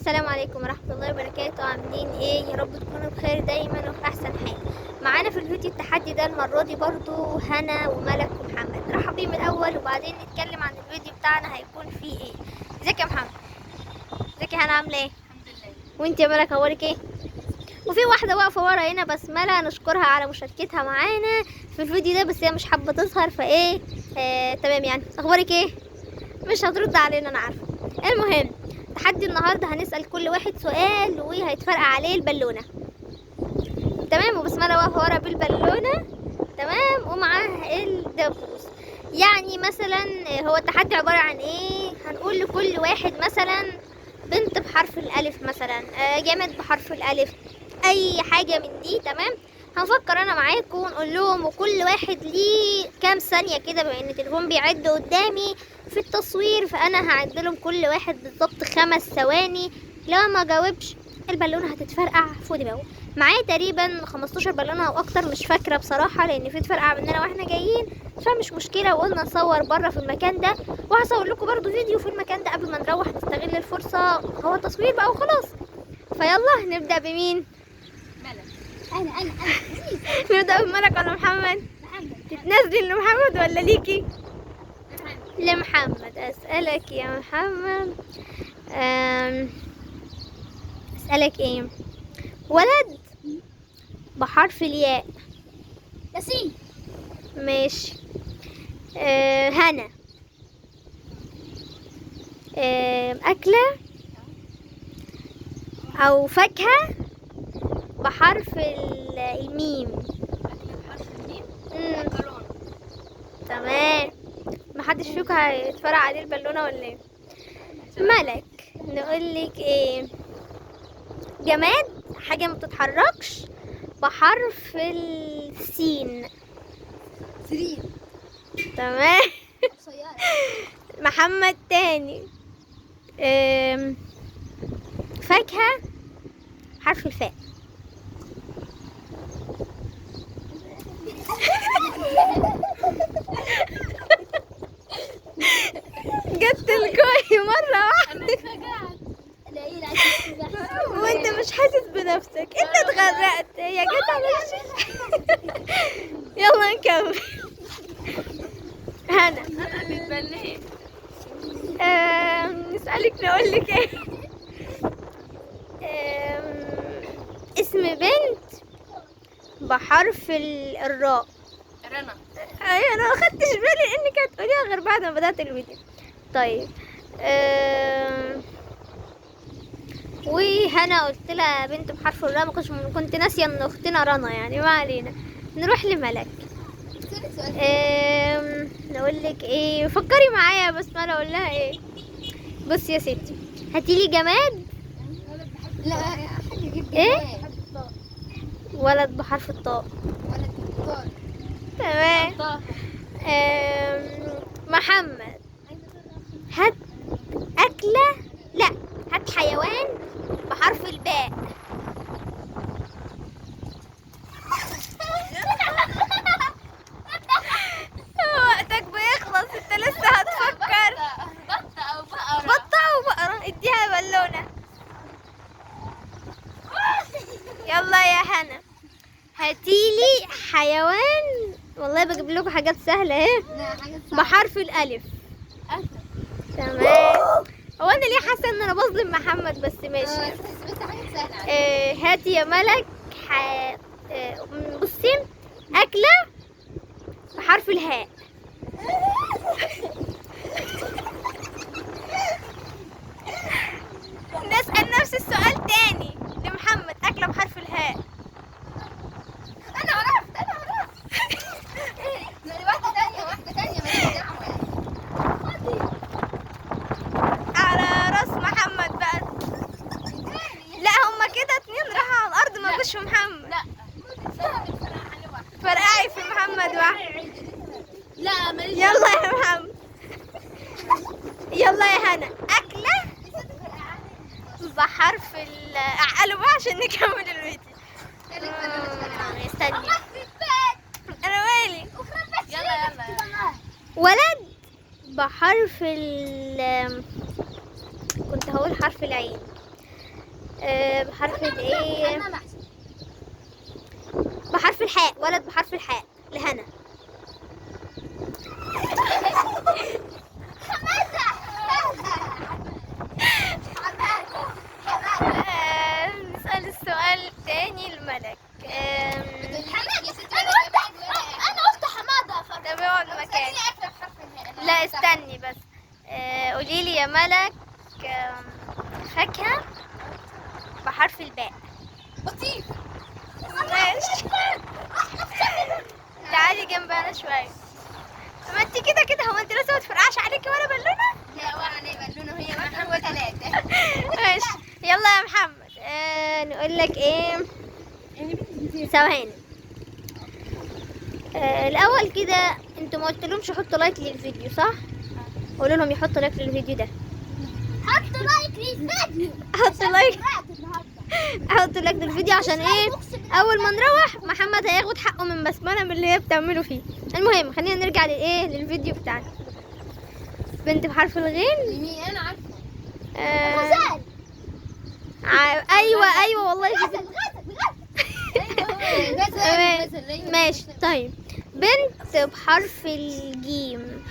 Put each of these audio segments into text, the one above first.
السلام عليكم ورحمة الله وبركاته. عاملين ايه؟ يا رب تكونوا بخير دايما وفي احسن حال. معانا في الفيديو التحدي ده المرة دي برضو هنا وملك ومحمد. نرحب بيهم الاول وبعدين نتكلم عن الفيديو بتاعنا هيكون فيه ايه. ازيك يا محمد؟ ازيك يا هنا؟ عاملة ايه؟ الحمد لله. وانت يا ملك اخبارك ايه؟ وفي واحدة واقفة ورا هنا بسملة، نشكرها على مشاركتها معانا في الفيديو ده، بس هي مش حابة تظهر فايه. تمام، يعني اخبارك ايه؟ مش هترد علينا انا عارفة. المهم تحدي النهارده هنسأل كل واحد سؤال وهيتفرقع عليه البالونة، تمام؟ وبسملة واقفة ورا بالبالونة، تمام، ومعاه الدبوس. يعني مثلا هو التحدي عبارة عن ايه؟ هنقول لكل واحد مثلا بنت بحرف الالف مثلا، جماد بحرف الالف، اي حاجة من دي، تمام؟ هنفكر انا معاكم ونقول لهم، وكل واحد ليه كام ثانية كده، بما ان التليفون بيعد قدامي في التصوير، فانا هعد لهم كل واحد بالظبط 5 ثواني. لو ما جاوبش البالونة هتتفرقع فوق دماغه. معايا تقريبا 15 بالونة او اكتر، مش فاكرة بصراحة، لان في اتفرقع مننا واحنا جايين، فمش مشكلة. وقلنا نصور بره في المكان ده، وهصور لكم برضو فيديو في المكان ده قبل ما نروح، نستغل الفرصة، هو تصوير بقى وخلاص. فيلا نبدأ بمين؟ ملك. انا نبدأ بملك ولا محمد؟ محمد. تتنازلي لمحمد ولا ليكي؟ محمد. لمحمد. أسألك يا محمد، أسألك إيه؟ ولد بحرف الياء. ياسين. ماشي. هنا. أكلة أو فاكهة بحرف الميم. أكلة بحرف الميم. مكرونة. تمام. محدش فيكم هيتفرع عليه البالونة ولا ايه؟ ملك، نقولك ايه؟ جماد، حاجة ما بتتحركش، بحرف السين. سرير. تمام. سيارة. محمد تاني. فاكهة حرف الفاء. جت الكوي مرة واحدة. أنا اتفاجأت. العيل عايز يسبح. وانت مش حاسس بنفسك، انت اتغرقت، هي جت على وشك. يلا نكمل. هنا. أنا اللي اتبليت. نسألك نقول لك ايه؟ اسم بنت بحرف الراء. رنا. ايوه، انا ما خدتش بالي انك هتقوليها غير بعد ما بدأت الفيديو. طيب، وهنا قلت لها بنت بحرف الراء، ما كنتش، كنت ناسيه ان اختنا رنا، يعني ما علينا. نروح لملك. سؤال. نقول لك ايه؟ فكري معايا بس ما انا اقول لها ايه. بصي يا ستي، هاتي لي جماد. لا حد يجيب إيه؟ جماد. ولد بحرف الطاء. ولد بالطاء. تمام. طه. محمد، هات أكلة، لا هات حيوان بحرف الباء. وقتك بيخلص، انت لسه هتفكر. بطة أو بقرة. بطة وبقرة، اديها بالونة. يلا يا هنا، هاتيلي حيوان. والله بجيب لكم حاجات سهلة اهي. لا حاجة صعبة. بحرف الألف. أسد. تمام. هو أنا ليه حاسة إن أنا بظلم محمد؟ بس ماشي. بس حاجة سهلة. هاتي يا ملك. بصي، أكلة بحرف الهاء. نسأل نفس السؤال تاني لمحمد، أكلة بحرف الهاء. أنا عرفت. لا دي واحدة تانية، واحدة تانية، ماليش دعوة يعني. على راس محمد بقى. لا هما كده 2 راحوا على الأرض، ما جوش في محمد. لا. فرقعي في محمد واحد. لا ماليش. يلا يا محمد، يلا يا هنا. أكلة بحرف ال، اعقلوا بقى عشان نكمل الفيديو. استني، أنا مالي. يلا يلا. ولد بحرف ال، كنت هقول حرف العين. بحرف الايه؟ بحرف الحاء. ولد بحرف الحاء لهنا. نسأل السؤال التاني لملك. انا قلت حمادة. طب اقعد مكانك. لا استني بس. قولي لي يا ملك، فاكهة بحرف الباء. بطيخ. ماشي. تعالي جنب انا شوية. ما انت كده كده، هو انت لسه ما تفرقعش عليكي ولا بالونة؟ لا ولا علي بالونة، وهي واحدة وثلاثة. ماشي يلا يا محمد. نقول لك ايه؟ ثواني. الاول كده انتوا ما قلتلهمش حطوا like للفيديو صح؟ قولوا لهم يحطوا like للفيديو ده. حطوا like للفيديو. حطوا like، حطوا like للفيديو عشان ايه؟ اول ما نروح محمد هياخد حقه من بسملة من اللي هي بتعمله فيه. المهم خلينا نرجع للايه، للفيديو بتاعنا. بنت بحرف الغين. مين؟ انا عارفه. غزال. ايوه ايوه والله. غزل غزل غزل. ماشي. طيب بنت بحرف الجيم.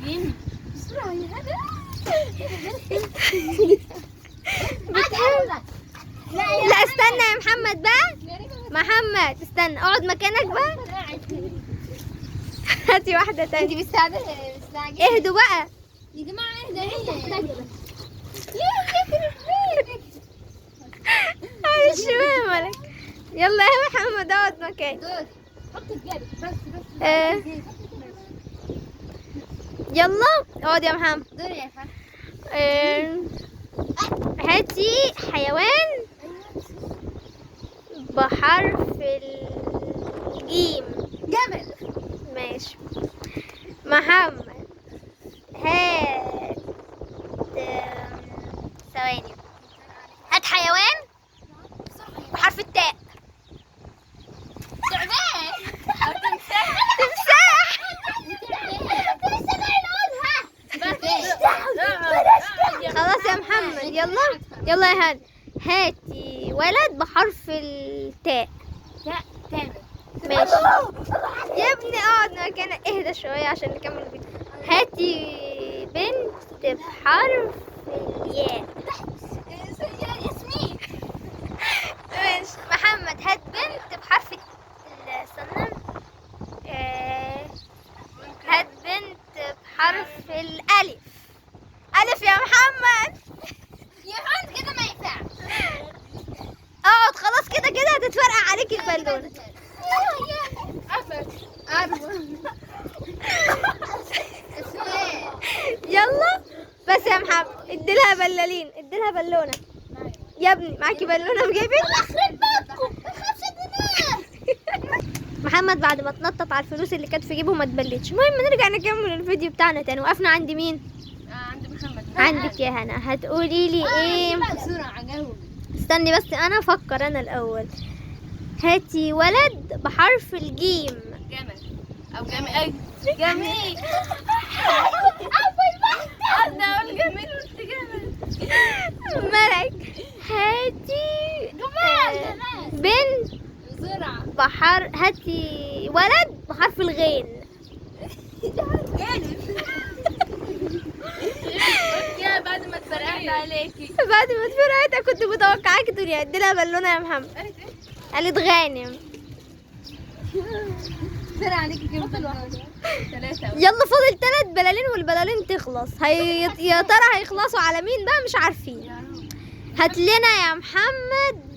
جيم. بسرعة يا هلا. بتحب؟ لا استنى يا محمد بقى. محمد استنى، اقعد مكانك بقى. هاتي واحدة تانية. انت بتستعجلي. اهدوا بقى يا جماعة، اهدى. اهدى. معلش بقى يا ملك. يلا يا محمد اقعد مكانك. حط في جيبك بس بس. يلا اقعد يا محمد. دور يا فندم. هاتي حيوان بحرف الجيم. جمل. ماشي. محمد هات، ثواني، هات حيوان بحرف التاء. تعبان. او تمساح. تمساح. خلاص يا محمد. يلا يلا يا هان. هاتي ولد بحرف التاء. تاء. تامر. ماشي يا ابني اقعد مكانك، اهدى شوية عشان نكمل الفيديو. هاتي بنت بحرف الياء. ياسمين. ماشي. محمد هات بنت بحرف استنى. هات بنت بحرف الألف. ألف يا محمد. يا محمد كده ما ينفعش. اقعد خلاص، كده كده هتتفرقع عليك البالونة. يلا بس يا محمد، اديلها بلالين، اديلها بالونة يا ابني. معاكي بالونة في جيبك؟ يخرب بيتكم، 5 جنيه. محمد بعد ما اتنطط على الفلوس اللي كانت في جيبه ما اتبلتش. المهم نرجع نكمل الفيديو بتاعنا تاني. وقفنا عند مين؟ عند محمد. عندك يا هنا. هتقولي لي ايه؟ بسرعة جاوب. استني بس انا افكر انا الاول. هاتي ولد بحرف الجيم. جمل او جميل. جميل. قصدي اقول جميل قلت جمل. ملك هاتي جمال. بنت بسرعة. بحر، هاتي ولد بحرف الغين. قلت يا بعد ما اتفرقعت عليكي. بعد ما اتفرقعت كنت متوقعاك تقولي اديلها بالونه يا محمد. قالت ايه؟ قالت غانم. بسرعة عليكي كده. 3. يلا فاضل 3 بلالين والبلالين تخلص. يا ترى هيخلصوا على مين بقى؟ مش عارفين. هات لنا يا محمد.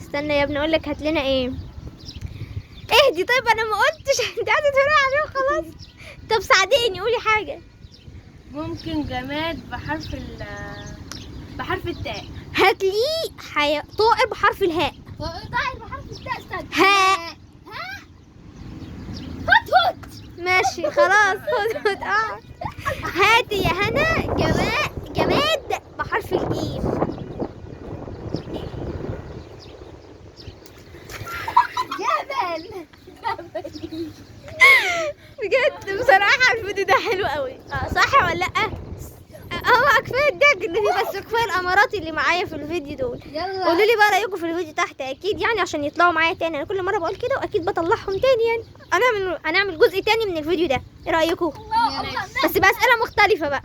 استنى يا ابني اقول لك هات لنا ايه. اهدي طيب، انا ما قلتش. انت قاعدة تقولي عليه وخلاص. طب ساعديني قولي حاجة. ممكن جماد بحرف التاء. هات لي طائر بحرف الهاء. طائر بحرف التاء. استنى. هاء. ها. هدهد. ماشي خلاص هدهد. هاتي يا هنا جماد بحرف الجيم. جبل. بجد بصراحة الفيديو ده حلو قوي. صح ولا لأ؟ هو كفاية الضحك اللي فيه، بس كفاية الأمر. القمرات اللي معايا في الفيديو دول. يلا قولوا لي بقى رايكم في الفيديو تحت اكيد يعني، عشان يطلعوا معايا تاني. انا كل مرة بقول كده واكيد بطلعهم تاني يعني. هنعمل جزء تاني من الفيديو ده، ايه رايكم؟ بس باسئلة مختلفة بقى.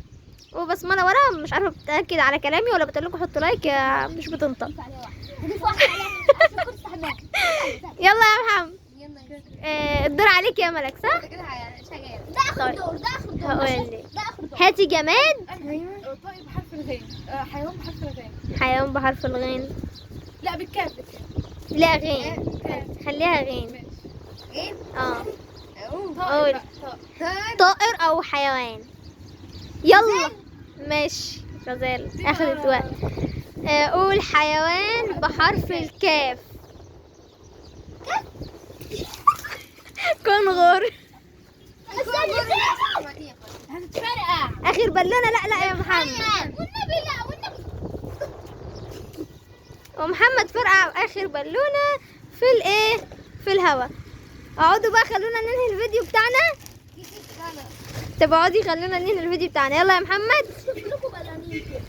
وبسمله ورا مش عارفه بتاكد على كلامي ولا بتقول لكم حطوا like، يا مش بتنطق. هضيف واحدة عليها عشان كنت سحباها. يلا يا محمد. يلا. الدور عليك يا ملك صح؟ كده مش حاجة. ده اخر طيب. دور، ده اخر دور. هقول ماشي؟ لك. ده اخر دور. هاتي جماد. ايوه، طائر بحرف الغين. حيوان بحرف الغين. حيوان بحرف الغين. لا بالكاف. لا غين، خليها غين. ايه؟ اه طائر قول. بقى، طائر. طائر او حيوان. يلا ماشي، غزال اخذت وقت. قول حيوان بحرف الكاف. كنغر. استنى. هتتفرقع. اخر بالونه. لا لا يا محمد. والنبي لا، والنبي. ومحمد فرقع اخر بالونه في الايه، في الهوا. اقعدوا بقى خلونا ننهي الفيديو بتاعنا. طب اقعدي خلونا ننهي الفيديو بتاعنا. يلا يا محمد. كلكم بلانين كده.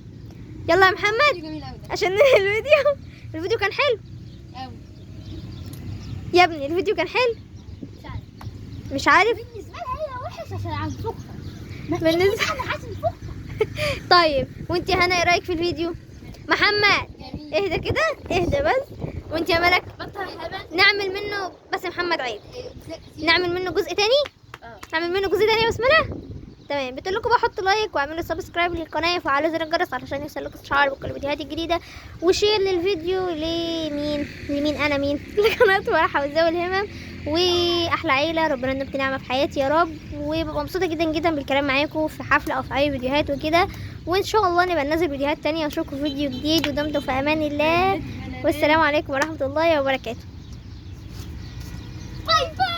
يلا يا محمد جميل قوي ده. عشان ننهي الفيديو. الفيديو كان حلو قوي يا ابني، الفيديو كان حلو. مش عارف. مش عارف. بالنسبة لها هي وحش عشان هنفخها. بالنسبة انا عايز نفخها. طيب وانت يا هنا ايه رايك في الفيديو؟ محمد جميل. اهدى كده، اهدى بس. وانت يا ملك؟ بطل هبل. نعمل منه بس يا محمد عيب. نعمل منه جزء تاني. نعمل منه جزء تاني يا بسملة. تمام. بتقول لكم بقى حطوا like واعملوا subscribe للقناة وفعلوا زر الجرس علشان يوصلكم اشعار بكل الفيديوهات الجديدة، و share للفيديو لمين؟ لمين انا مين؟ لقناه فرحه وذوي الهمم واحلى عيله. ربنا يديكم نعمه في حياتي يا رب. وببقى مبسوطة جدا جدا بالكلام معاكم في حفلة او في اي فيديوهات وكده، وان شاء الله نبقى ننزل فيديوهات تانية واشوفكم في فيديو جديد. ودمتم في امان الله، والسلام عليكم ورحمة الله وبركاته. bye bye.